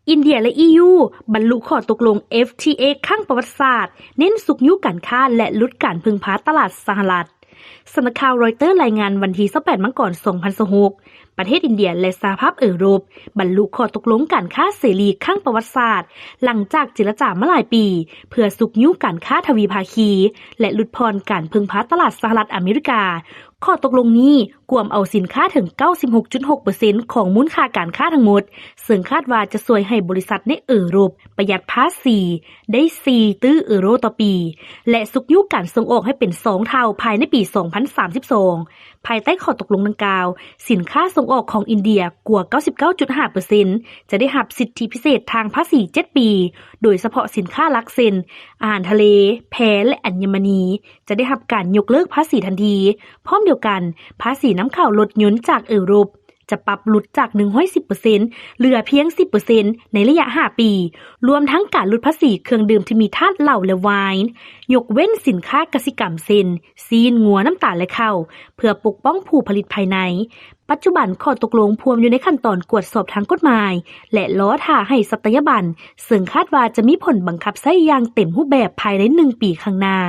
ອິນເດຍ ແລະ ອີຢູ ບັນລຸຂໍ້ຕົກລົງ ເອັຟທີເອ ຄັ້ງປະຫວັດສາດ ເນັ້ນຊຸກຍູ້ການຄ້າ ແລະ ຫຼຸດການເພິ່ງພາຕະຫຼາດສະຫະລັດ. ສຳນັກຂ່າວຣອຍເຕີລາຍງານວັນທີຊາວແປດ ມັງກອນ ສອງພັນຊາວຫົກ ປະເທດອິນເດຍ ແລະ ສະຫະພາບເອີຣົບ ບັນລຸຂໍ້ຕົກລົງການຄ້າເສລີຄັ້ງປະຫວັດສາດ ຫຼັງຈາກເຈລະຈາມາຫຼາຍປີ ເພື່ອຊຸກຍູ້ການຄ້າທະວີພາຄີ ແລະ ຫຼຸດຜ່ອນການເພິ່ງພາຕະຫຼາດສະຫະລັດອາເມລິກາ. ຂໍ້ຕົກລົງນີ້ກວມເອົາສິນຄ້າເຖິງ ເກົ້າສິບຫົກຈຸດຫົກເປີເຊັນ ຂອງມູນຄ່າການຄ້າທັງໝົດ, ເຊິ່ງຄາດວ່າຈະຊ່ວຍໃຫ້ບໍລິສັດໃນເອີຣົບປະຢັດພາສີໄດ້ສີ່ຕື້ເອີໂຣຕໍ່ປີ ແລະ ຊຸກຍູ້ການສົ່ງອອກໃຫ້ເປັນສອງເທົ່າພາຍໃນປີສອງພັນສາມສິບສອງ. ພາຍໃຕ້ຂໍ້ຕົກລົງດັ່ງກ່າວ, ສິນຄ້າສົ່ງອອກຂອງອິນເດຍກວ່າ ເກົ້າສິບເກົ້າຈຸດຫ້າເປີເຊັນ ຈະໄດ້ຮັບສິດທິພິເສດທາງພາສີເຈັດປີ, ໂດຍສະເພາະສິນຄ້າຫຼັກເຊັ່ນ ອາຫານທະເລ, ແພ ແລະ ອັນຍະມະນີ ຈະໄດ້ຮັບການຍົກເລີກພາສີທັນທີ. ພ້ອມດຽວກັນ, ພາສີນຳເຂົ້າລົດຍົນຈາກເອີຣົບ ຈະປັບຫຼຸດຈາກໜຶ່ງຮ້ອຍສິບເປີເຊັນ ເຫຼືອພຽງສິບເປີເຊັນ ໃນໄລຍະຫ້າປີ, ລວມທັງການຫຼຸດພາສີເຄື່ອງດື່ມທີ່ມີທາດເຫຼົ້າ ແລະ ໄວນ໌, ຍົກເວັ້ນສິນຄ້າກະສິກຳເຊັ່ນ ຊີ້ນງົວ, ນ້ຳຕານ ແລະ ເຂົ້າ ເພື່ອປົກປ້ອງຜູ້ຜະລິດພາຍໃນ. ປັດຈຸບັນຂໍ້ຕົກລົງພວມຢູ່ໃນຂັ້ນຕອນກວດສອບທາງກົດໝາຍ ແລະ ລໍຖ້າໃຫ້ສັດຕະຍາບັນ, ເຊິ່ງຄາດວ່າຈະມີຜົນບັງຄັບໃຊ້ຢ່າງເຕັມຮູບແບບພາຍໃນໜຶ່ງປີຂ້າງໜ້າ.